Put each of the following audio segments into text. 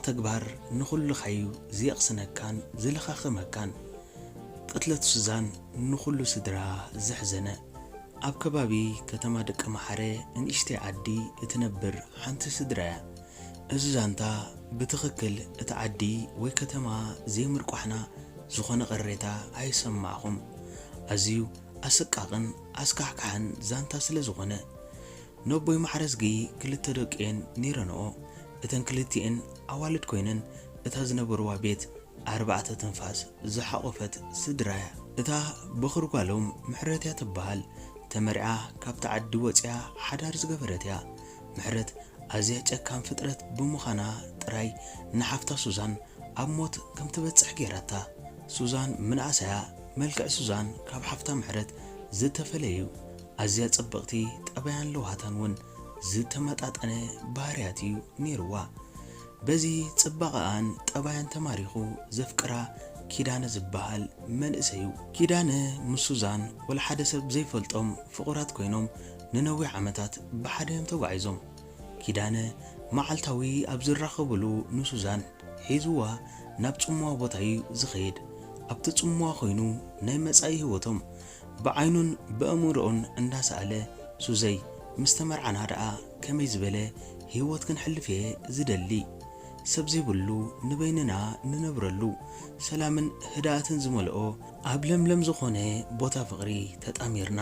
ተግባር ንኹልኻዩ ዝየቕስነካን ዝለኻኽመካን። ቅትለት ሱዛን ንኹሉ ስድራ ዘሕዘነ። ኣብ ከባቢ ከተማ ደቀምሓረ ንእሽተይ ዓዲ እትነብር ሓንቲ ስድራ እያ። እዚ ዛንታ ብትኽክል እቲ ዓዲ ወይ ከተማ ዘይምርቋሕና ዝኾነ ቅሬታ ኣይሰማዕኹም። ኣዝዩ ኣሰቃቕን ኣስካሕካሕን ዛንታ ስለ ዝኾነ። ነቦይ ማሕረዝጊ ክልተ ደቂኤን ነይረንኦ። እተን ክልቲኤን ኣዋልድ ኮይነን እታ ዝነበርዋ ቤት ኣርባዕተ ትንፋስ ዝሓቖፈት ስድራ እያ። እታ በኹር ጓሎም ምሕረት እያ ትበሃል። ተመርዓ ካብቲ ዓዲ ወፂኣ ሓዳር ዝገበረት እያ። ምሕረት ኣዝያ ጨካን ፍጥረት ብምዃና ጥራይ ንሓፍታ ሱዛን ኣብ ሞት ከም ትበጽሕ ገይራታ። ሱዛን ምንኣሰያ መልክዕ ሱዛን ካብ ሓፍታ ምሕረት ዝተፈለየ እዩ። ኣዝያ ጽብቕቲ ጠባያን ለውሃታን እውን ዝተመጣጠነ ባህርያት እዩ ነይርዋ። በዚ ጽባቐኣን ጠባያን ተማሪኹ ዘፍቅራ ኪዳነ ዝበሃል መንእሰይ እዩ። ኪዳነ ምስ ሱዛን ወላ ሓደ ሰብ ዘይፈልጦም ፍቑራት ኮይኖም ንነዊሕ ዓመታት ብሓደ እዮም ተጓዒዞም። ኪዳነ መዓልታዊ ኣብ ዝራኸብሉ ንሱዛን ሒዝዋ ናብ ጽምዋ ቦታ እዩ ዝኸይድ። ኣብቲ ጽምዋ ኮይኑ ናይ መጻኢ ህይወቶም ብዓይኑን ብኣእምሮኡን እንዳሰኣለ፣ ሱዘይ፣ ምስ ተመርዓና ደኣ ከመይ ዝበለ ህይወት ክንሕልፍ እየ ዝደሊ። ሰብ ዘይብሉ ንበይንና ንነብረሉ፣ ሰላምን ህድኣትን ዝመልኦ ኣብ ለምለም ዝኾነ ቦታ ፍቕሪ ተጣሚርና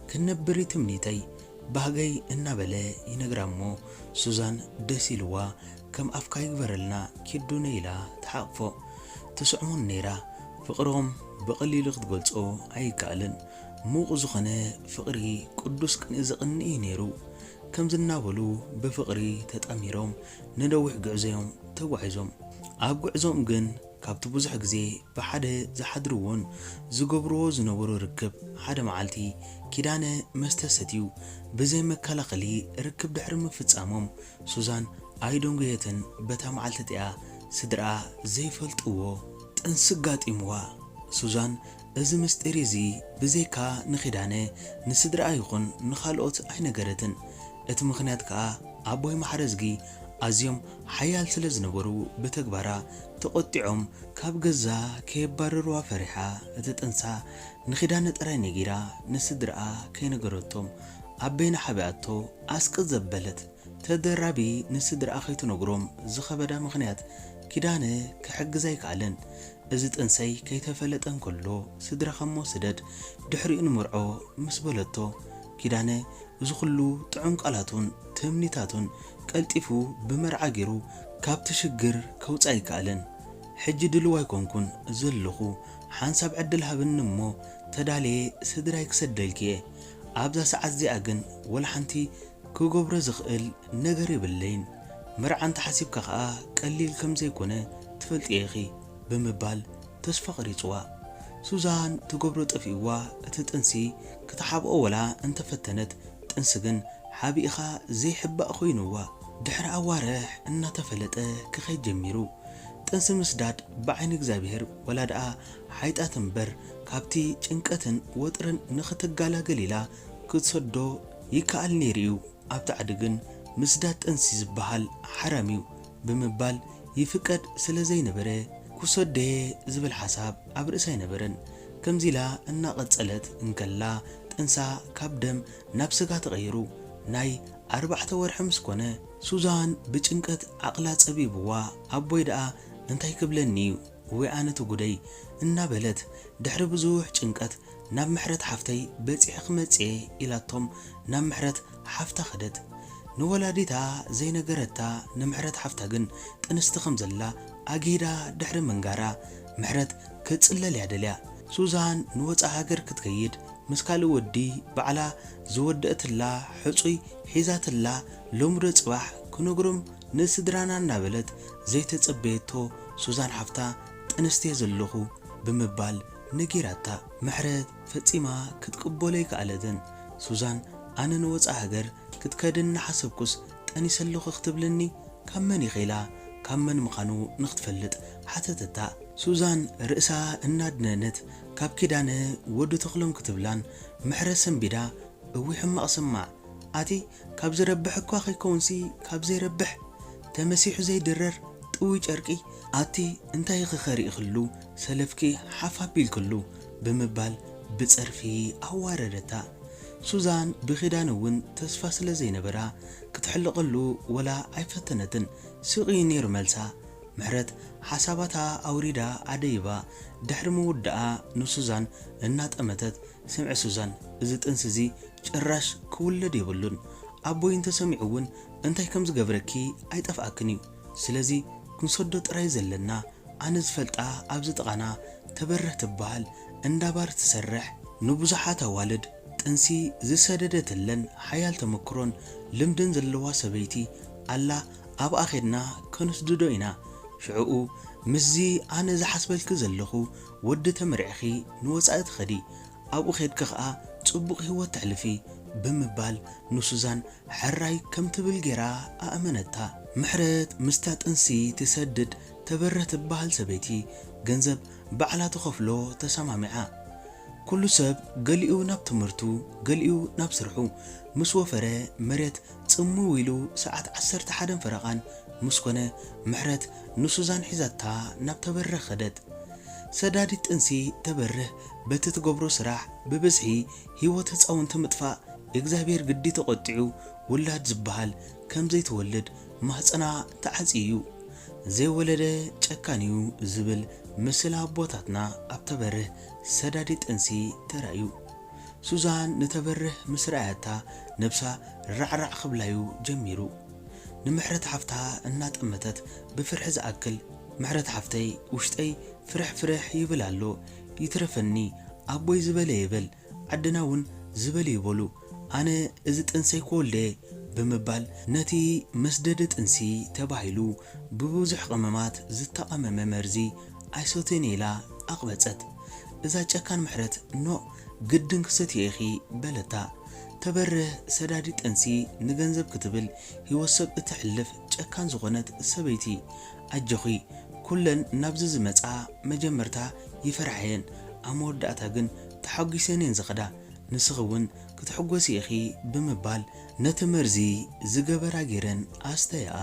ክንነብር እዩ ትምኒተይ። ባህገይ እናበለ ይነግራ እሞ ሱዛን ደስ ኢልዋ ከም ኣፍካ ይግበረልና ኪዱነ ኢላ ትሓቕፎ። ትስዕሞን ነይራ። ፍቕሮም ብቐሊሉ ክትገልጾ ኣይከኣልን። ምዉቕ ዝኾነ ፍቕሪ ቅዱስ ቅንኢ ዘቕንእ እዩ ነይሩ። ከምዚ እናበሉ ብፍቕሪ ተጣሚሮም ንነዊሕ ጉዕዞ እዮም ተጓዒዞም። ኣብ ጉዕዞም ግን ካብቲ ብዙሕ ግዜ ብሓደ ዝሓድርዎን ዝገብርዎ ዝነበሩ ርክብ ሓደ መዓልቲ ኪዳነ መስተ ሰትዩ ብዘይ መከላኸሊ ርክብ ድሕሪ ምፍጻሞም ሱዛን ኣይደንጎየትን በታ መዓልቲ እቲኣ ስድርኣ ዘይፈልጥዎ ጥንሲ ኣጋጢምዋ። ሱዛን እዚ ምስጢር እዚ ብዘይካ ንኪዳነ ንስድርኣ ይኹን ንኻልኦት ኣይነገረትን። እቲ ምኽንያት ከኣ ኣቦይ ማሕረዝጊ ኣዝዮም ሓያል ስለ ዝነበሩ ብተግባራ ተቖጢዖም ካብ ገዛ ከየባርርዋ ፈሪሓ እቲ ጥንሳ ንኪዳነ ጥራይ ነጊራ ንስድርኣ ከይነገረቶም ኣብ በይና ሓቢኣቶ ኣስቅጥ ዘበለት። ተደራቢ ንስድርኣ ከይትነግሮም ዝኸበዳ ምኽንያት ኪዳነ ክሕግዝ ኣይከኣለን። እዚ ጥንሰይ ከይተፈለጠ እንከሎ ስድራኻ እሞ ስደድ ድሕሪኡ ንምርዖ ምስ በለቶ ኪዳነ እዚ ኩሉ ጥዑም ቃላቱን ትምኒታቱን ቀልጢፉ ብመርዓ ገይሩ ካብቲ ሽግር ከውፅእ ኣይከኣለን። ሕጂ ድልው ኣይኮንኩን ዘለኹ ሓንሳብ ዕድል ሃብኒ እሞ ተዳልየ ስድራይ ክሰደልኪ እየ። ኣብዛ ሰዓት እዚኣ ግን ወላ ሓንቲ ክገብሮ ዝኽእል ነገር የብለይን። መርዓ እንተሓሲብካ ኸኣ ቀሊል ከም ዘይኮነ ትፈልጥዮ ኢኺ ብምባል ተስፋ ቐሪጽዋ። ሱዛን ትገብሮ ጠፊእዋ እቲ ጥንሲ ክትሓብኦ ወላ እንተፈተነት ጥንሲ ግን ሓቢእኻ ዘይሕባእ ኮይንዋ። ድሕሪ ኣዋርሕ እናተፈለጠ ክኸይድ ጀሚሩ። ጥንሲ ምስዳድ ብዓይኒ እግዚኣብሔር ወላ ደኣ ሓይጣት እምበር ካብቲ ጭንቀትን ወጥርን ንኽትገላገል ኢላ ክትሰዶ ይከኣል ነይሩ እዩ። ኣብቲ ዓዲ ግን ምስዳድ ጥንሲ ዝበሃል ሓራም እዩ ብምባል ይፍቀድ ስለ ዘይነበረ ክሰዶ'የ ዝብል ሓሳብ ኣብ ርእሳ ኣይነበረን። ከምዚ ኢላ እናቐጸለት እንከላ ጥንሳ ካብ ደም ናብ ስጋ ተቐይሩ ናይ ኣርባዕተ ወርሒ ምስ ኮነ ሱዛን ብጭንቀት ዓቕላ ጸቢብዋ ኣቦይ ደኣ እንታይ ክብለኒ እዩ ወይ ኣነ እቲ ጉደይ እናበለት ድሕሪ ብዙሕ ጭንቀት ናብ ምሕረት ሓፍተይ በጺሐ ክመጽእ እየ ኢላቶም ናብ ምሕረት ሓፍታ ከደት። ንወላዲታ ዘይነገረታ ንምሕረት ሓፍታ ግን ጥንስቲ ከም ዘላ ኣጊዳ ድሕሪ ምንጋራ ምሕረት ክትጽለል እያ ደልያ። ሱዛን ንወጻኢ ሃገር ክትከይድ ምስ ካልእ ወዲ ባዕላ ዝወደእትላ ሕጹይ ሒዛትላ ሎሚ ዶ ጽባሕ ክነግሮም ንስድራና እናበለት ዘይተጸበየቶ ሱዛን ሓፍታ ጥንስቲ እየ ዘለኹ ብምባል ነጊራታ። ምሕረት ፈጺማ ክትቅበሎ ኣይከኣለትን። ሱዛን ኣነ ንወጻኢ ሃገር ክትከድ እናሓሰብኩስ ጠኒሰ ኣለኹ ክትብለኒ ካብ መን ኢኺ ኢላ ካብ መን ምዃኑ ንኽትፈልጥ ሓተተታ። ሱዛን ርእሳ እናድነነት ካብ ኪዳነ ወዲ ተኽሎም ክትብላን ምሕረት ሰንቢዳ እዊ ሕማቕ ስማዕ ኣቲ ካብ ዝረብሕ እኳ ከይከውንሲ ካብ ዘይረብሕ ተመሲሑ ዘይድረር እውይ ጨርቂ፣ ኣቲ እንታይ ኽኸሪ ኢኽሉ፣ ሰለፍኪ ሓፍ ኣቢልክሉ ብምባል ብጸርፊ ኣዋረደታ። ሱዛን ብኺዳን እውን ተስፋ ስለ ዘይነበራ ክትሕልቐሉ ወላ ኣይፈተነትን። ስቕ እዩ ነይሩ መልሳ። ምሕረት ሓሳባታ ኣውሪዳ ኣደይባ ድሕሪ ምውዳኣ ንሱዛን እናጠመተት፣ ስምዒ ሱዛን፣ እዚ ጥንሲ እዚ ጭራሽ ክውለድ የብሉን። ኣቦይ እንተሰሚዑ እውን እንታይ ከም ዝገብረኪ ኣይጠፍኣክን እዩ። ስለዚ ክንሰዶ ጥራይ ዘለና። ኣነ ዝፈልጣ ኣብዚ ጥቓና ተበርህ ትበሃል እንዳ ባር ትሰርሕ፣ ንብዙሓት ኣዋልድ ጥንሲ ዝሰደደትለን ሓያል ተመክሮን ልምድን ዘለዋ ሰበይቲ ኣላ። ኣብኣ ኸድና ከነስድዶ ኢና። ሽዕኡ ምስዚ ኣነ ዝሓስበልኪ ዘለኹ ወዲ ተመርዕኺ ንወጻኢ ትኸዲ፣ ኣብኡ ኸድኪ ኸኣ ጽቡቕ ህይወት ተሕልፊ ብምባል ንሱዛን ሕራይ ከም ትብል ጌራ ኣእመነታ። ምሕረት ምስታ ጥንሲ ትሰድድ ተበርህ ትበሃል ሰበይቲ ገንዘብ ባዕላ ትኸፍሎ ተሰማሚዓ። ኩሉ ሰብ ገሊኡ ናብ ትምህርቱ፣ ገሊኡ ናብ ስርሑ ምስ ወፈረ፣ መሬት ጽምው ኢሉ ሰዓት ዓሰርተ ሓደን ፈረቓን ምስ ኮነ፣ ምሕረት ንሱዛን ሒዛታ ናብ ተበርህ ኸደት። ሰዳዲት ጥንሲ ተበርህ በቲ ትገብሮ ስራሕ ብብዝሒ ህይወት ህጻውንቲ ምጥፋእ እግዚኣብሔር ግዲ ተቖጢዑ ውላድ ዝበሃል ከም ዘይትወልድ ማህጸና ተዓጽዩ እዩ። ዘይወለደ ጨካን እዩ ዝብል ምስል ኣቦታትና ኣብ ተበርህ ሰዳዲት ጥንሲ ተራእዩ። ሱዛን ንተበርህ ምስ ረኣያታ ነብሳ ራዕራዕ ክብላዩ ጀሚሩ። ንምሕረት ሓፍታ እናጠመተት ብፍርሒ ዝኣክል፣ ምሕረት ሓፍተይ፣ ውሽጠይ ፍርሕ ፍርሕ ይብል ኣሎ፣ ይትረፈኒ፣ ኣቦይ ዝበለ ይበል፣ ዓድና እውን ዝበሉ ይበሉ፣ ኣነ እዚ ጥንሰይ ክወልደ እየ ብምባል ነቲ መስደዲ ጥንሲ ተባሂሉ ብብዙሕ ቀመማት ዝተቐመመ መርዚ ኣይሰትየን ኢላ ኣቕበጸት። እዛ ጨካን ምሕረት ኖእ ግድን ክሰትዮ ኢኺ በለታ። ተበርህ ሰዳዲ ጥንሲ ንገንዘብ ክትብል ህይወት ሰብ እተሕልፍ ጨካን ዝኾነት ሰበይቲ ኣጆኺ ኩለን ናብዚ ዝመጻ መጀመርታ ይፈርሓየን ኣብ መወዳእታ ግን ተሓጒሰን እየን ዝኸዳ። ንስኺ እውን ክትሕጎሲ ኢኺ ብምባል ነቲ መርዚ ዝገበራ ገይረን ኣስተያኣ።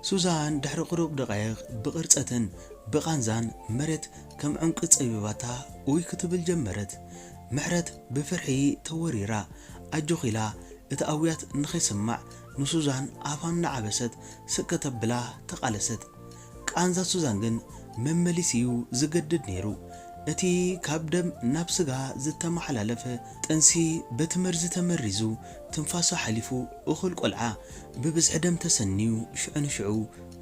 ሱዛን ድሕሪ ቁሩብ ደቓይቕ ብቕርጸትን ብቓንዛን መሬት ከም ዕንቂ ጸቢባታ ኡይ ክትብል ጀመረት። ምሕረት ብፍርሒ ተወሪራ ኣጆኺ ኢላ እቲ ኣውያት ንኸይስማዕ ንሱዛን ኣፋ እናዓበሰት ስቅ ከተብላ ተቓለሰት። ቃንዛ ሱዛን ግን መመሊሲኡ ዝገድድ ነይሩ። እቲ ካብ ደም ናብ ስጋ ዝተመሓላለፈ ጥንሲ በቲ መርዚ ተመሪዙ ትንፋሱ ሓሊፉ እኹል ቆልዓ ብብዝሒ ደም ተሰንዩ ሽዑ ንሽዑ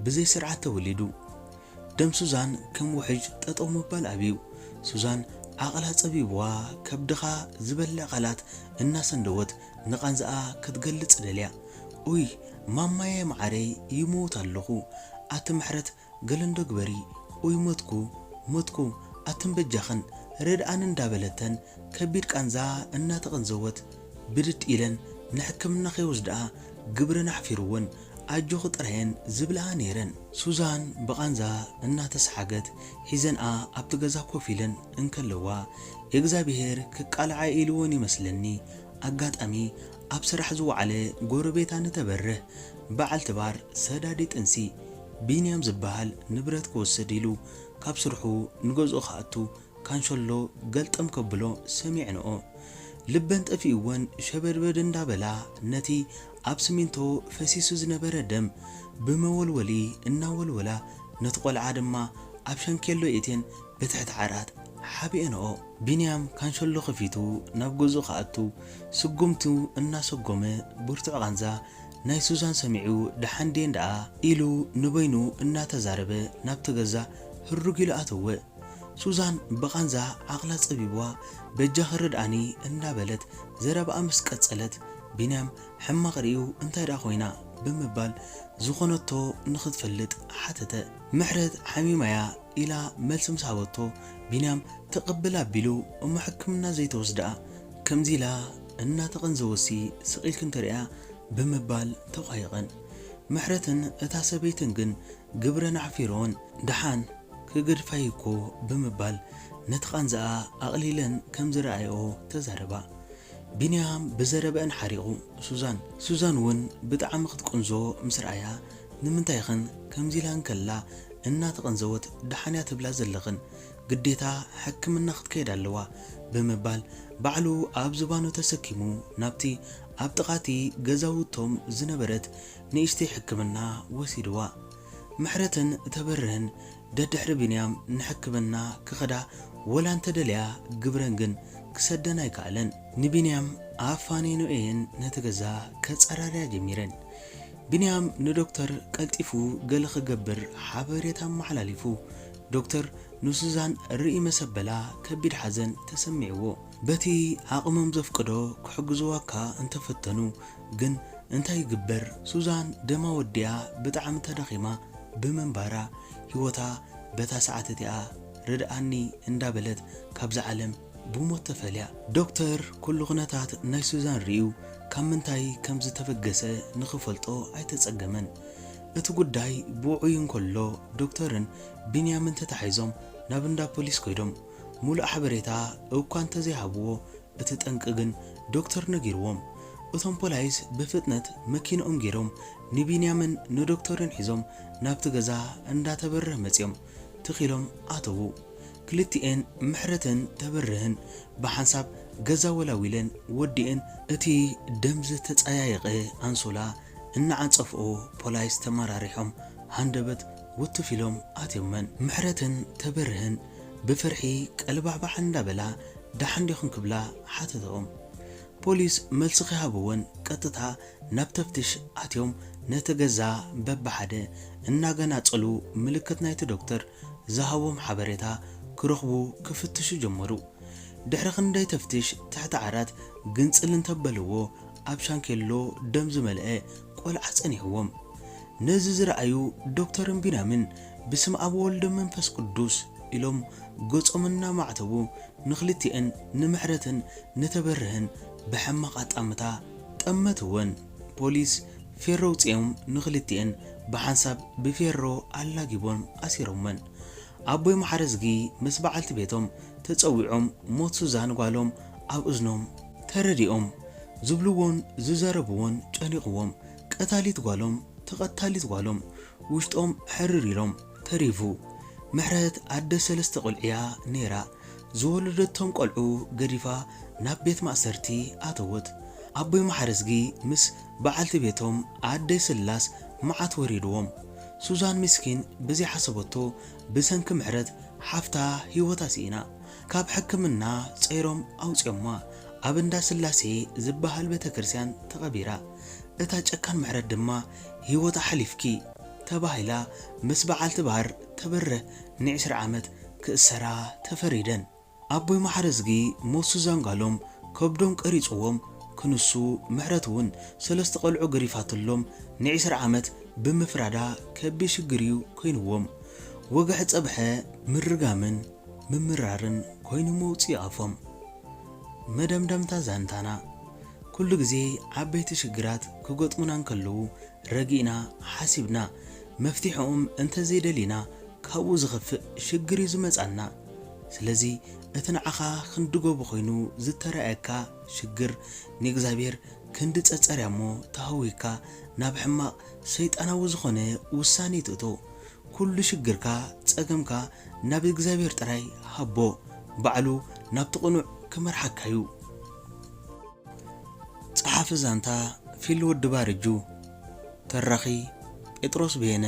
ብዘይ ስርዓት ተወሊዱ። ደም ሱዛን ከም ውሕጅ ጠጠው ምባል ኣብዩ። ሱዛን ዓቕላ ጸቢብዋ ከብድኻ ዝበልዕ ቃላት እናሰንደወት ንቓንዛኣ ክትገልጽ ደልያ። ኡይ ማማየ መዓረይ ይመውት ኣለኹ ኣቲ ምሕረት ገለንዶ ግበሪ ኡይ ሞትኩ ሞትኩ ኣትን በጃኽን ርድኣን እንዳበለተን ከቢድ ቃንዛ እናተቐንዘወት ብድድ ኢለን ንሕክምና ከይወስድኣ ግብረን ኣሕፊርወን ኣጆኺ ጥራየን ዝብልኣ ነይረን። ሱዛን ብቓንዛ እናተሰሓገት ሒዘንኣ ኣብቲ ገዛ ኮፍ ኢለን እንከለዋ እግዚኣብሄር ክቃልዓ ኢልወን ይመስለኒ ኣጋጣሚ ኣብ ስራሕ ዝወዓለ ጎረቤታ ንተበርህ በዓልቲ ባር ሰዳዲ ጥንሲ ቢንያም ዝበሃል ንብረት ክወስድ ኢሉ ካብ ስርሑ ንገዝኡ ክኣቱ ካንሸሎ ገልጠም ከብሎ ሰሚዕንኦ። ልበን ጠፊእወን ሸበድበድ እንዳበላ ነቲ ኣብ ስሚንቶ ፈሲሱ ዝነበረ ደም ብመወልወሊ እናወልወላ ነቲ ቆልዓ ድማ ኣብ ሸንኬሎ የእትየን ብትሕቲ ዓራት ሓቢኤንኦ። ቢንያም ካንሸሎ ከፊቱ ናብ ገዝኡ ክኣቱ ስጉምቱ እናሰጎመ ብርቱዕ ቃንዛ ናይ ሱዛን ሰሚዑ ደሓን ድየን ደኣ ኢሉ ንበይኑ እናተዛረበ ናብቲ ገዛ ህሩግ ኢሉ ኣተወ። ሱዛን ብቓንዛ ዓቕላ ጸቢብዋ በጃኺ ርድኣኒ እንዳበለት ዘረባኣ ምስ ቀጸለት ቢንያም ሕማቕ ርእዩ እንታይ ደኣ ኮይና ብምባል ዝኾነቶ ንኽትፈልጥ ሓተተ። ምሕረት ሓሚማያ ኢላ መልሲ ምስ ሃበቶ ቢንያም ትቕብል ኣቢሉ እሞ ሕክምና ዘይትወስድኣ ከምዚ ኢላ እናተቐንዘወሲ ስቕ ኢልኪ እንተሪኣ ብምባል ተቋይቐን። ምሕረትን እታ ሰበይትን ግን ግብረን ኣሕፊሮን ደሓን ክገድፋ እዩ እኮ ብምባል ነቲ ቃንዛኣ ኣቕሊለን ከም ዝረኣይኦ ተዛረባ። ቢንያም ብዘረበአን ሓሪቑ ሱዛን ሱዛን እውን ብጣዕሚ ክትቅንዞ ምስ ረኣያ ንምንታይኽን ከምዚ ኢላ እንከላ እናተቐንዘወት፣ "ደሓን እያ ትብላ ዘለኽን፣ ግዴታ ሕክምና ክትከይድ ኣለዋ" ብምባል፣ ባዕሉ ኣብ ዝባኑ ተሰኪሙ ናብቲ ኣብ ጥቓቲ ገዛውቶም ዝነበረት ንእሽተይ ሕክምና ወሲድዋ። ምሕረትን ተበርህን ደድሕሪ ቢንያም ንሕክምና ክኸዳ ወላ እንተደልያ፣ ግብረን ግን ክሰደን ኣይከኣለን። ንቢንያም ኣፋኒነንኦ እየን ነቲ ገዛ ከጸራርያ ጀሚረን። ቢንያም ንዶክተር ቀልጢፉ ገለ ክገብር ሓበሬታ ኣመሓላሊፉ። ዶክተር ንሱዛን ርእይ መሰበላ ከቢድ ሓዘን ተሰሚዕዎ። በቲ ዓቕሞም ዘፍቅዶ ክሕግዝዋ እኳ እንተፈተኑ፣ ግን እንታይ ይግበር፣ ሱዛን ደማ ወዲኣ ብጣዕሚ ተዳኺማ ብምንባራ፣ ህይወታ በታ ሰዓት እቲኣ ርድኣኒ እንዳበለት ካብዛ ዓለም ብሞት ተፈልያ። ዶክተር ኩሉ ኩነታት ናይ ሱዛን ርእዩ ካብ ምንታይ ከም ዝተበገሰ ንኽፈልጦ ኣይተጸገመን። እቲ ጉዳይ ብውዑይ እንከሎ፣ ዶክተርን ቢንያምን ተታሒዞም ናብ እንዳ ፖሊስ ከይዶም። ሙሉእ ሓበሬታ እኳ እንተዘይሃብዎ፣ እቲ ጠንቂ ግን ዶክተር ነጊርዎም። እቶም ፖላይስ ብፍጥነት መኪንኦም ገይሮም ንቢንያምን ንዶክተርን ሒዞም ናብቲ ገዛ እንዳተበርህ መጺኦም ትኺሎም ኣተዉ። ክልቲኤን ምሕረትን ተበርህን ብሓንሳብ ገዛ ወላዊለን ወዲኤን እቲ ደም ዝተጸያየቐ ኣንሶላ እናዓጸፍኦ ፖላይስ ተመራሪሖም ሃንደበት ውትፍ ኢሎም ኣትዮመን። ምሕረትን ተበርህን ብፍርሒ ቀልባዕባዕ እንዳበላ ደሓን ዲኹም ክብላ ሓተተኦም። ፖሊስ መልሲ ከይሃብወን ቀጥታ ናብ ተፍትሽ ኣትዮም ነቲ ገዛ በብሓደ እናገናጸሉ ምልክት ናይቲ ዶክተር ዝሃቦም ሓበሬታ ክረኽቡ ክፍትሹ ጀመሩ። ድሕሪ ክንደይ ተፍትሽ ትሕቲ ዓራት ግንጽል እንተበልዎ ኣብ ሻንኬሎ ደም ዝመልአ ቆልዓ ጸኒሕዎም። ነዚ ዝረኣዩ ዶክተርን ቢንያምን ብስም ኣብ ወልድ መንፈስ ቅዱስ ኢሎም ገጾም እናማዕተቡ ንኽልቲኤን ንምሕረትን ንተበርህን ብሕማቕ ኣጣምታ ጠመትወን። ፖሊስ ፌሮ ኣውጺኦም ንኽልቲኤን ብሓንሳብ ብፌሮ ኣላጊቦም ኣሲሮመን። ኣቦይ ማሕረዝጊ ምስ በዓልቲ ቤቶም ተጸዊዖም ሞት ሱዛን ጓሎም ኣብ እዝኖም ተረዲኦም። ዝብልዎን ዝዘረብዎን ጨኒቕዎም። ቀታሊት ጓሎም ተቐታሊት ጓሎም ውሽጦም ሕርር ኢሎም ተሪፉ። ምሕረት ኣደ ሰለስተ ቆልዑ እያ ነይራ። ዝወለደቶም ቆልዑ ገዲፋ ናብ ቤት ማእሰርቲ ኣተወት። ኣቦይ ማሕረዝጊ ምስ በዓልቲ ቤቶም ኣደይ ስላስ መዓት ወሪድዎም። ሱዛን ምስኪን ብዘይሓሰበቶ ብሰንኪ ምሕረት ሓፍታ ህይወታ ስኢና። ካብ ሕክምና ጸይሮም ኣውጺኦማ ኣብ እንዳ ስላሴ ዝበሃል ቤተ ክርስቲያን ተቐቢራ። እታ ጨካን ምሕረት ድማ ህይወታ ሓሊፍኪ ተባሂላ ምስ በዓልቲ ባህር ተበርህ ንዕስራ ዓመት ክእሰራ ተፈሪደን። ኣቦይ ማሕረዝጊ ሞት ሱዛን ጓሎም ከብዶም ቀሪጽዎም ክንሱ ምሕረት እውን ሰለስተ ቆልዑ ገዲፋትሎም ንዕስራ ዓመት ብምፍራዳ ከቢድ ሽግር እዩ ኮይንዎም። ወግሐ ጸብሐ ምርጋምን ምምራርን ኮይኑ መውጽኢ ኣፎም። መደምደምታ ዛንታና፣ ኩሉ ግዜ ዓበይቲ ሽግራት ክገጥሙና እንከለዉ ረጊእና ሓሲብና መፍትሒኦም እንተዘይደሊና ካብኡ ዝኸፍእ ሽግር እዩ ዝመጻና። ስለዚ እቲ ንዓኻ ክንዲ ጎቦ ኮይኑ ዝተራእየካ ሽግር ንእግዚኣብሔር ክንዲ ጸጸር እያ እሞ ተሃዊካ ናብ ሕማቕ ሰይጣናዊ ዝኾነ ውሳኔ ትእቶ። ኩሉ ሽግርካ ጸገምካ ናብ እግዚኣብሔር ጥራይ ሃቦ፣ ባዕሉ ናብቲ ቅኑዕ ክመርሓካ እዩ። ጸሓፊ ዛንታ ፊል ወዲ ባርጁ፣ ተራኺ ጴጥሮስ በየነ።